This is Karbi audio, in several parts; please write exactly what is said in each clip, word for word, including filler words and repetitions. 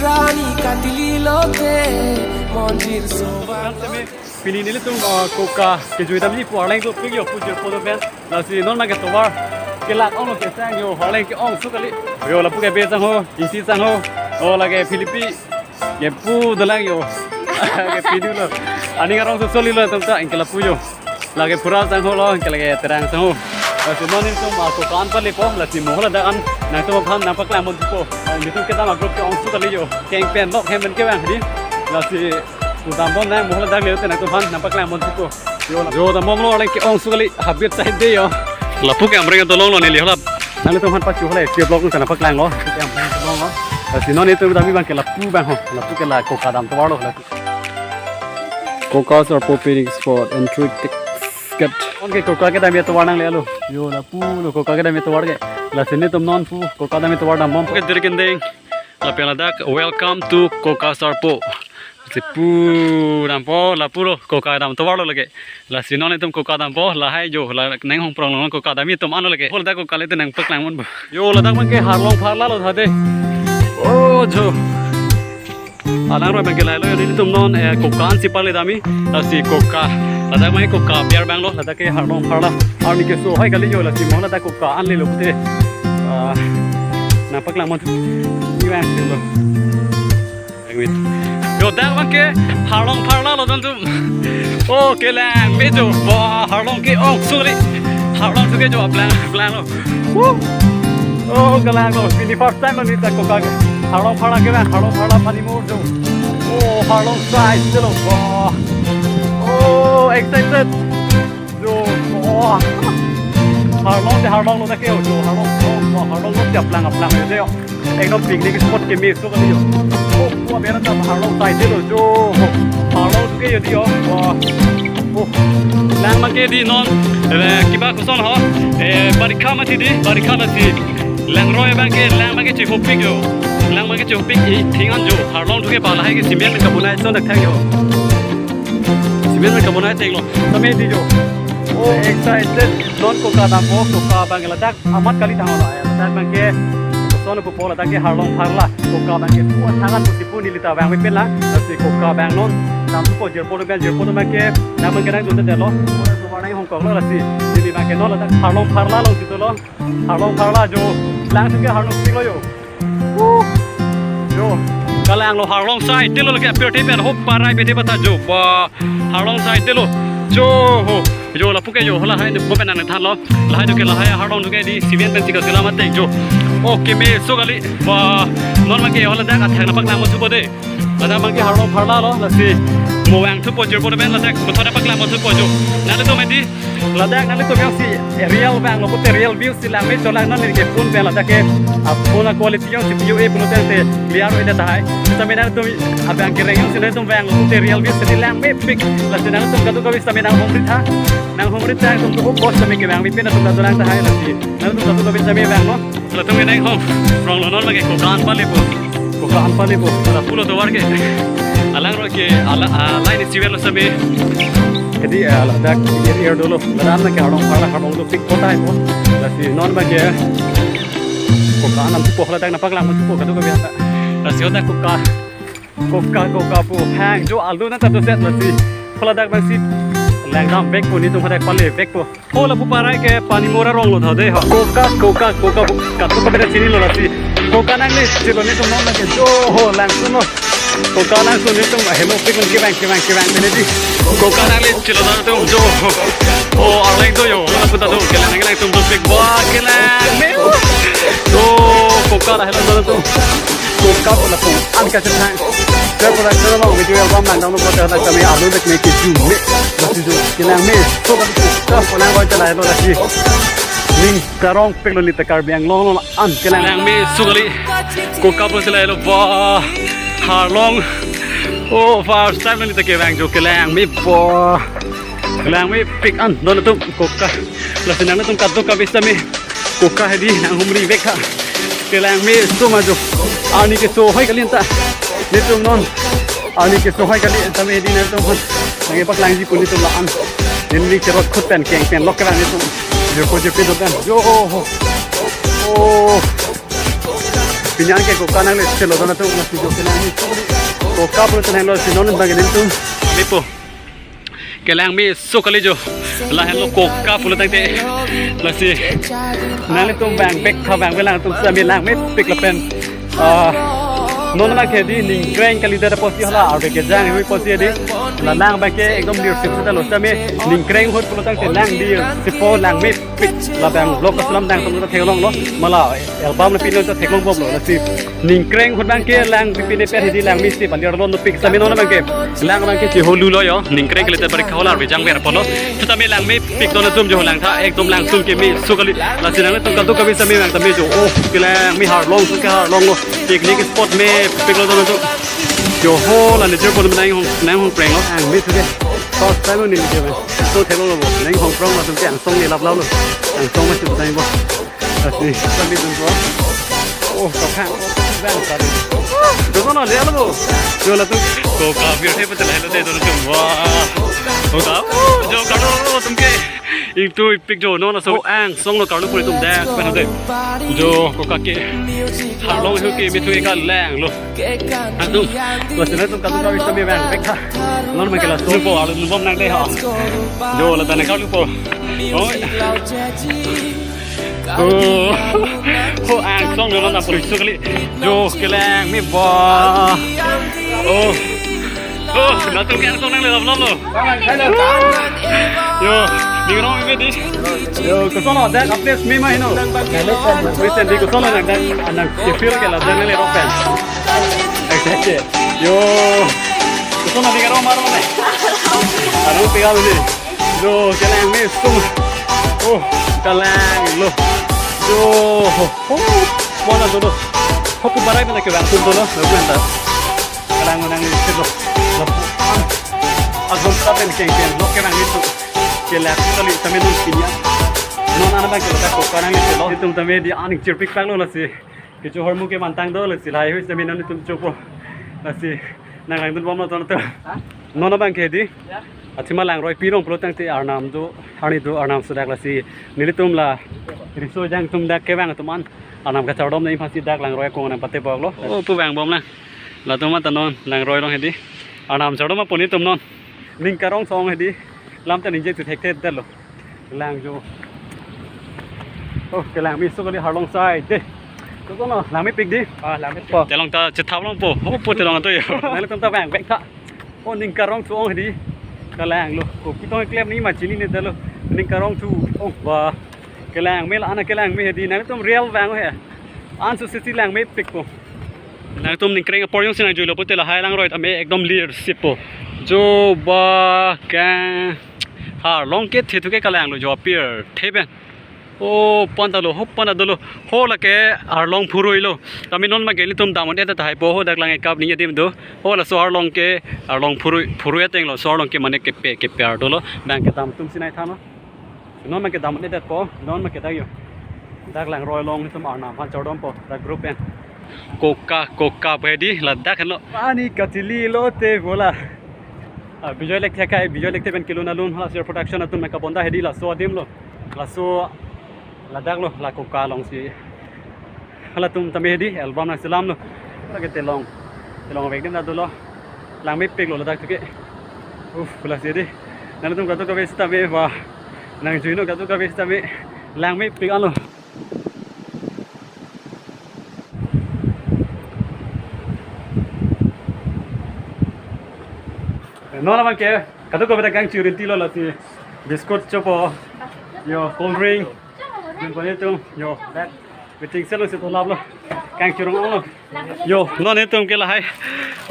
Tani katili lote mondir soba. Pini nelitum, ah, koka kejui damji pu arleng dopik yo pu jirpo dopen. Lasi non nangketovar kelak ong lo, kesang yo, arleng ke-ong su kali. Yo, lapu ke Be sang ho, Ingti sang ho, o lake Philippi, ke pu dolang yo. Ke pinu lo. Aning arong sosoli lo atum ta, anke lapu yo. Lake Phura sang ho lo, anke lake Terang sang ho. Lasi non nelitum, ah, koka an palepo, lasi mo haladak an nangtum aphan nangpaklang ponpo. Nelitum kedam a-group ke-ong su kali yo. Keng pen lok hem pen kevang di. Lasi kedam bom nang mo haladak le te nangtum aphan nangpaklang ponpo. Yo, yo, dam bom lo, arleng ke-ong su kali, habit side de yo. Lapu ke Amreng adolong lo neli halap. Nanglitum aphan pachu halai, ke vlog nang paklang lo. Lapu ke Amreng adolong lo. Lasi non nelitum damji abang ke lapu abang ho. Lapu ke la koka damtovar lo, lapu. Koka Sarpo picnic spot, entry ticket. Anke koka kedamji atovar nangle lo. Yo, lapu lo koka kedamji atovar ke. Lasi nelitum non pu koka damji atovar dam bom. Ke diri kendeng. Lapen ladak, "Welcome to Koka Sarpo." Si pu dampo, lapu lo koka damtovar lo lake. Lasi non nelitum koka dampo, lahai yo, la neng hong prong lo, koka damji atum an lo lake. Hol dak koka le te nangpaklang ponpo. Yo, ladak abang ke Harlong Pharla lo tha de. O jo. Alangroi abang ke lahai lo, yo nelitum non, eh, koka ansi pale damji. Lasi koka, ladak abang koka biar abang lo, ladak ke Harlong Pharla. Arni keso hai kali yo, lasi mo ladak koka an le lo pute. Ah, nangpaklang ponpo. Ni abang lo. Wait. Yo, dak abang ke Harlong Pharla lo don tum. O, kelang me jo. Wah, Harlong ke-ong su kali. Harlong su ke jo aplang, aplang lo. Woo. O, kelang lo. Pini first time lo neli ta koka. Harlong Pharla kevang, Harlong Pharla pani mur jo. O, Harlong side de lo. Wah. O, excited. Jo, wah. Harlong de, Harlong lo dak ke yo, jo, Harlong. O, wah, Harlong lo aplang, aplang de yo. Ekdom picnic spot kemeso kali yo. O, wah, bera ta Harlong side de lo jo. Harlong ke yo di yo. Wah. O. Lang abang ke di non. Eh, kiba koson ho. Eh, barikha mati di, barikha mati. Langroi abang ke, lang abang ke chihopik yo. Lang abang ke chihopik i thingan jo. Harlong thuke ba lahai ke cement kabonai son dak thang yo. Cement kabonai thek lo. Tame di jo. O, excited. Non koka dampo, koka abang ladak amat kali thang lo. Ladak abang ke son pupo, ladak ke Harlong Pharla. Koka abang ke pu athangan pusi pu neli ta vang me pen la. Lasi koka abang non dampo, jirpo dopen, jirpo dopen ke, nang abang ke nangdunde lo. Ora tu warna hong kong lo lasi. Neli abang ke non ladak Harlong Pharla lo gitu lo. Harlong Pharla jo. Lang thuke Harlong si lo yo. Woo. Jo. Kelang lo, Harlong side de lo lake, apir te pen ho parai bete bata jo. Wah, Harlong side de lo. Jo ho. Jo, lapu ke jo, lahai bo pen nangthan lo. Lahai thuke, lahai Harlong thuke di cement pen si kasila mate jo. O, kemeso kali. Wah, non abang ke haladak athang nangpaklang ponpo de. Ladak abang ke Harlong Pharla lo, lasi mo vang thupo, jirpo dopen ladak, mo thora paklang ponpo jo. Nanglitum mati, ladak nanglitum jongsi real vang lo pute, real view si lang me cholang non ke phone pen ladak ke, a phone a quality jongsi P U A pulote clear oi tahai. Tame nanglitum abang kereng jongsi nanglitum vang lo pute real view si lang mepik. Lasi nanglitum kadokave tame nanghumri tha. Nanghumri tha, nanglitum to post tame kevang me pen atum ta dolang tahai lasi. Nanglitum kadokave tame vang lo. Latum ke neng hong prong lo, non abang ke koka an palepo. Koka an palepo. Lapu lo tovar ke. Alangroi ke, ala, ah, line isi velo same. Jadi, ah, ladak air, air dolo. Ladak abang ke Harlong Pharla, Harlong dopik kota hai po. Lasi non abang ke koka an thupo, ladak nangpaklang thupo kadokave ta. Lasi ladak koka. Koka, koka pu hang jo alu na ta doset lasi. Haladak abang si lang damvekpo, nelitum hadak palevekpo. Ho, lapu parai ke pani mur arong lo tha de ha. Koka, koka, koka pu katu ka beda chini lo lasi. Koka nangle chelo nelitum non ke jo ho langsun lo. Koka langsun nelitum hemopik kevang, kevang, kevang bene di. Koka nangle chelo nangtum jo. O, arleng do yo. Lapu ta do kelang, kelang tum dopik. Wah, kelang me. Do, koka la helo do tum. Koka pu lapu an kachethang. Ke pura ke long video album nang download ko ta kami alu dek me kejui me. Lasi jo kelang me. Koka pu nang koi chelai lo lasi. Ning karong pek lo neli ta Karbi Anglong lo an kelang. Kelang meso kali. Koka pu chelai lo, wah. Harlong. O, first time lo neli ta kevang jo, kelang me, wah. Kelang mepik an don atum koka. Lasi nangtum kadokave tame koka hedi nanghumrivek tha. Kelang meso ma jo. Arni keso hai kali ta. Nelitum non arni keso hai kali tame hedi nangtum hon. Nangpaklangji pu nelitum la an. Neli cherot khut pen keng pen lok kevang nelitum. Jo ko je pe do pen. Jo ho. O. Pini an ke koka nangle chelo dana tu nasi jo kelang me so kali. Koka pulo tang helo si non bang nelitum. Mepo. Kelang me so kali jo. Lahenlo koka pulo tangte. Lasi. Nanglitum bang bek tha bang belang tum sami lang mepik lapen. Ah, non ma ke di ningkreng kalidet apotsi hala arve kejang hui apotsi di. La lang bang ke ekdom lir sip seta lo sami ningkreng ahut pulo tangte lang lir sipo lang mepik. La bang vlog kaselam dang tum ta theklonglo. Mala album le pino ta theklong bomlo. Lasi ningkreng ahut bang ke lang pipine per hedi lang mesi palir lo no pik sami non bang ke. Lang bang ke chiholu lo jo. Ningkreng kalidet bari kaholar vejang ver apotlo. Seta me lang mepik don atum jo lang tha ekdom lang sum ke me so kali. Lasi nangtum kadokave sami bang tame jo. Oh, kelang me harlong so ke harlong lo. Picnic spot mepik lo don atum. Jo ho la ne jo pon nang hong nang hong preng lo. Ang me so ke. First time ni je. So theklonglo bo. Nang hong prong atum ke angsong ni lap lap lo. Angsong ma si tang bo. Asli. Kami dun ko. Oh, kaphang. Bang tadi. Dun ko no le alo. Jo latum. Koka bir the patel helo de dun tum. Wah. Koka. Oh, jo karlo tum ke. Ingtui pik jo non aso angsong lo karlo puri tum dak pen de. Jo koka ke. Harlong hu ke me thu ke lang lo. Atum. Lasi nangtum kadokave sami bang bek tha. Non ma ke laso po alu bom nang de ha. Jo la tane karlo po. Oh. Oh. Ho angsong lo na puri so kali. Jo kelang me ba. Oh. Oh, latum ke angsong nangle lap lap lo. Jo, ning rong me di. Jo, koson lo dak update me ma heno. Recently koson lo dak anak ke feel ke la dak nangle rong pen. Exactly. Jo. Koson lo ning rong maro ne. Aro pegal ni. Jo, kelang me sum. Oh, kelang lo. Jo, ho, ho. Mana dolo. Hopu barai mana ke bang sum dolo. Lo menta. Kelang nang ni silo. Lo. Agom tapen keng keng lo kelang itu. Kelang kali sami non pinya. Non anak bang ke lo tak koka nang ni silo. Itum tame di aning chirpik pang lo lasi. Kecho hormu ke mantang do lasi lahai hui sami non itum chopo. Lasi nang lang dun bom lo ton to. Non bang ke di. Athema langroi pirong pulo tangte arnam do, arni do arnam so dak lasi nelitum la riso jang tum dak kevang atum an arnam kachardom nai phasi dak langroi kong nang pate bok lo. Oh, pu vang bom lang. Latum ta non langroi rong hedi. Arnam chardom apuni tum non. Ning karong song hedi. Lam ta ningje tu thek thek lo. Lang jo. Oh, kelang me so kali harlong sai de. Koson lo, lang mepik di. Ah, lang mepik. Telong ta chethap long po. Oh, po telong to jo. Nangtum ta bang bek tha. Oh, ning karong so ong hedi. Kelang lo. Oh, kitong klem ni ma chini ne dalo. Ning karong so ong ba. Kelang me la ana kelang me hedi. Nangtum real bang he. An so sisi lang mepik po. Nangtum ningkreng apor jongsi nang juilo pute lahai langroi tame ekdom lir sip po. Jo ba ke harlong ke the thu ke kelang lo jo apir the pen. Oh, pon ta lo, ho pon ta dolo. Ho la ke arlong phurui lo. Tame non ma ke nelitum damon et ta hai po ho dak lang ekap ni adim do. Ho laso arlong ke arlong phurui, phurui ateng lo. So arlong ke mane kepe, kepe ar dolo. Bang ke dam tum sinai tha no. Non ma ke dam et po, non ma ke dak jo. Dak langroi along nelitum arnam aphan chardom po, dak group pen. Koka, koka pu hedi, ladak lo. Pani kachili lote bola. Ah, Bijoy Lekthe kai, Bijoy Lekthe pen kelun alun, Halaser Production atum nang kabonda hedi laso adim lo. Laso ladak lo, la koka alongsi. Halatum tame hedi, album nang selam lo. Lake telong. Telong vek dim na dolo. Lang mepik lo ladak tu ke. Uf, lasi hedi. Nangtum kadokave sitame ba. Nang juino kadokave sitame. Lang mepik an lo. Non abang ke, kadokave ta kangchir rinti lo lasi. Biscuit chopo. Jo, cold drink. Jun pon itum, jo, dak. Waiting cell si tolap lo. Kangchir ong lo. Jo, non itum ke lahai.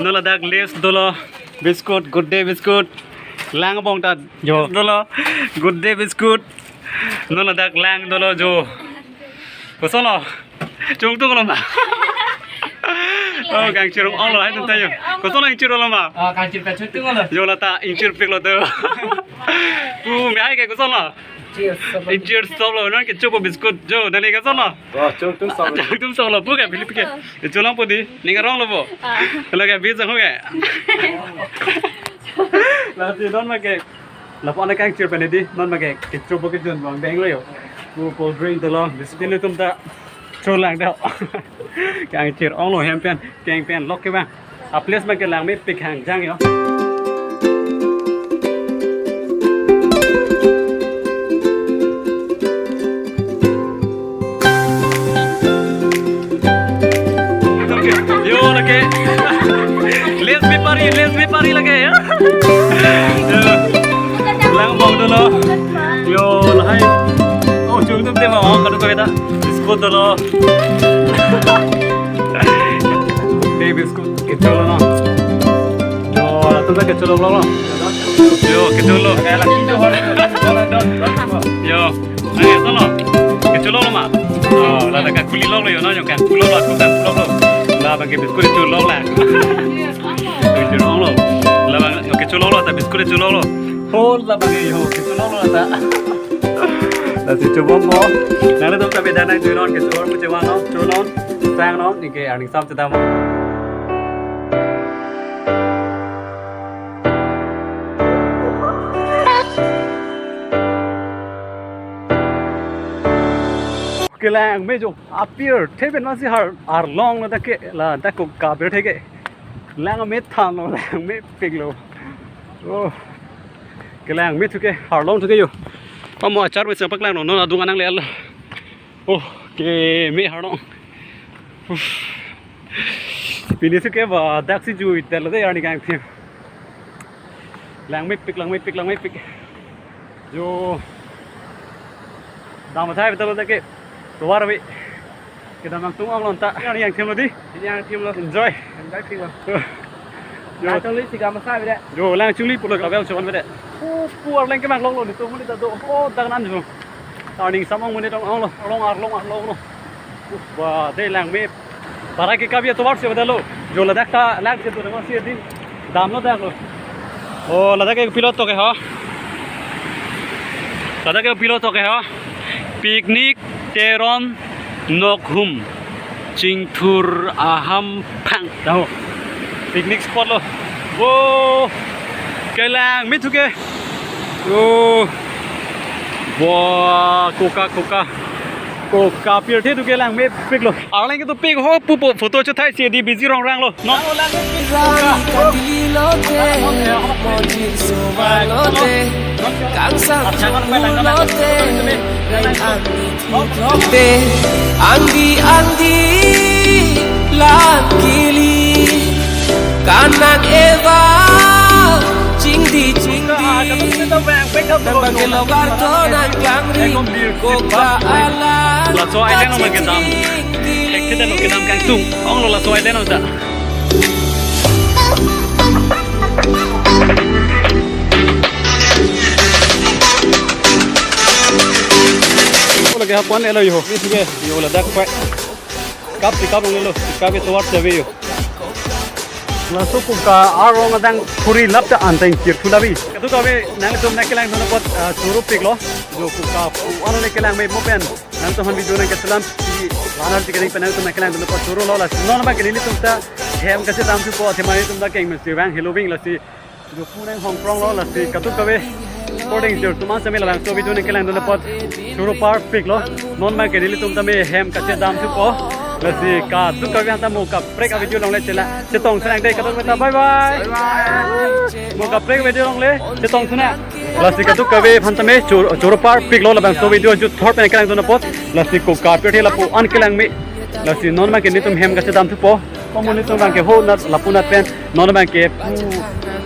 Non ladak Lays dolo. Biscuit, Good Day biscuit. Lang bong ta. Jo, dolo. Good Day biscuit. Non ladak lang dolo jo. Koson lo. Chungtung lo ma. Oh, kangchir ong lo hai tum ta jo. Koson lo ingchir lo ma. Ah, kangchir kachungtung lo. Jo la ta ingchir pik lo to. Pu me hai ke koson lo. Cheers. Ingchir stop lo, non ke chopo biscuit jo, nani koson lo. Wah, chungtung stop. Chungtung stop lo, pu ke, Philip ke. Cholang po di, ning arong lo po. Ah. Lake bi jang ho ke. Lasi non ma ke. Lapu ana kangchir pen hedi, non ma ke, kecho bo kejun bang beng lo jo. Pu cold drink dolo, biscuit nelitum ta. Cholang do. Kangchir onglo hem pen, keng pen lok ke bang. A place bang ke langmepik hangjang yo. Yo lake. Let's be party, let's be party lake ya. Yo. Lang bong dolo. Yo lahai. Oh, chum tum tema oh kadu kaweta. Biscuit dolo. Te biscuit kecholo no. Yo, latum ta kecholo lo. Yo, kecholo. Yo, ayo solo. Kecholo lo ma. Oh, la la ka kuli lo lo yo no, yo kan kulo lo, kan kulo lo. La bang ke biscuit kecholo la. Kecholo lo. La bang yo kecholo lo ta biscuit kecholo lo. Oh, la bang ke yo kecholo lo ta. Lasi chubom mo. Nangtum ta beda nang tuinon kecholo mo chewang non, chunon, sang non, nike arning sam chedam. Kelangme jo apir theben masi har arlong na ta ke la ta ko kapir theke. Langme than lo, langmepik lo. Oh. Kelangme thuke, arlong thuke yo. Pamo achar me sepak lang no, non adung anang le al. Oh, keme arlong. Uff. Pini thuke ba daksi jui tel de arni kangthim. Langmepik, langmepik, langmepik. Yo. Dam athai betul betul ke. Tovar bi. Kedam nangtum ong lonta. Yang yang thim lo di. Yang thim lo. Enjoy. Enjoy thim lo. Yo. Lang chungli si gam sa bede. Yo, lang chungli pulo ka bel chuan bede. Oh, puar leng ke mang long lo ni to muni ta do. Oh, dang nan jo. Arning sam ong muni tong ong lo. Arlong arlong arlong lo. Uff, ba de langme. Para ke kabi tovar si bede lo. Jo ladak ta lang si to ma si din. Dam lo dak lo. Oh, ladak ke pilot to ke ho. Ladak ke pilot to ke ho. Picnic Teron Nokhum Chingthur Ahamphang. Tahu. Picnic spot lo. Wo. Kelangme thuke. Wo. Wah, koka koka. Koka pirthe thuke langmepik lo. Arleng ke to pik ho pupo photo chuthai si di busy rong rang lo. No. Te angdi angdi lang kili kanang eva chingdi chingdi. Nang bangke logar to nang klangri koka alang. Laso island ong kedam. Hekte lo kedam kangtung. Ong lo laso island ong ta. Lake hapuan elo yo. Ni thuke yo ladak pa. Kap si kap ong lo. Kap itovar chave yo. Laso koka arlong adang khuri lap ta anteng chirthu labi. Kadokave nangtum nangkelangdun apot, ah, choro pik lo. Jo koka pu ano nangkelangme mo pen. Nangtum han video nangkeselam si lanar si kering pen nangtum nangkelangdun apot choro lo lasi. Non bangke nelitum ta hem kachedam thupo athema nelitum ta keng mesti bang heloving lasi. Jo pu nang hongkrong lo lasi kadokave. According to teman sami labangso video nangkelangdun apot choro parpik lo. Non bangke nelitum tame hem kachedam thupo. Lasi kadokave anta mo kaprek a video longle chela. Chetong senang dei kadokave ta bye bye. Bye bye. Mo kaprek video longle chetong senang. Lasi kadokave aphan tame chor-, choro parpik lo labangso video juthor pen kelangdun apot. Lasi koka pirthe lapu-an kelangme. Lasi non bangke nelitum hem kachedam thupo. Komo nelitum bangke ho nat lapu nat pen. Non bangke pu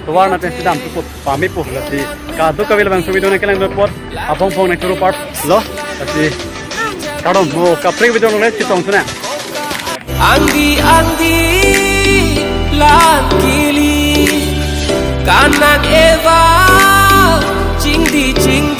tovar nat pen chedam thupo. Pame po lasi kadokave labangso video nangkelangdun apot aphong phong nang choro parlo lasi kardom mo kaprek video longle chetong senang. Angdi angdi lang kili kanang eva chingdi chingdi.